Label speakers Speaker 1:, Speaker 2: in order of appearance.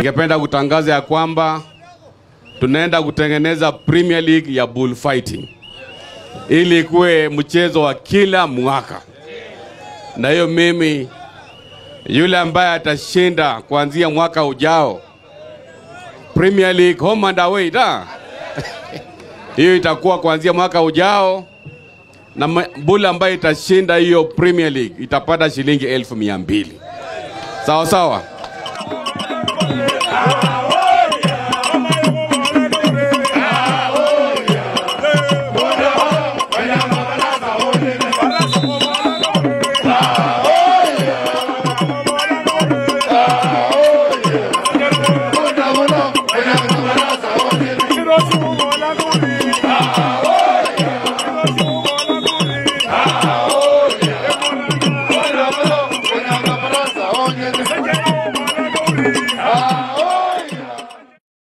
Speaker 1: Ningependa kutangaza ya kwamba tunaenda kutengeneza Premier League ya bullfighting ili kuwe mchezo wa kila mwaka. Na hiyo mimi, yule ambaye atashinda kuanzia mwaka ujao Premier League home and away da, hiyo itakuwa kuanzia mwaka ujao, na bull ambaye itashinda hiyo Premier League itapata shilingi 200,000. Sawa sawa.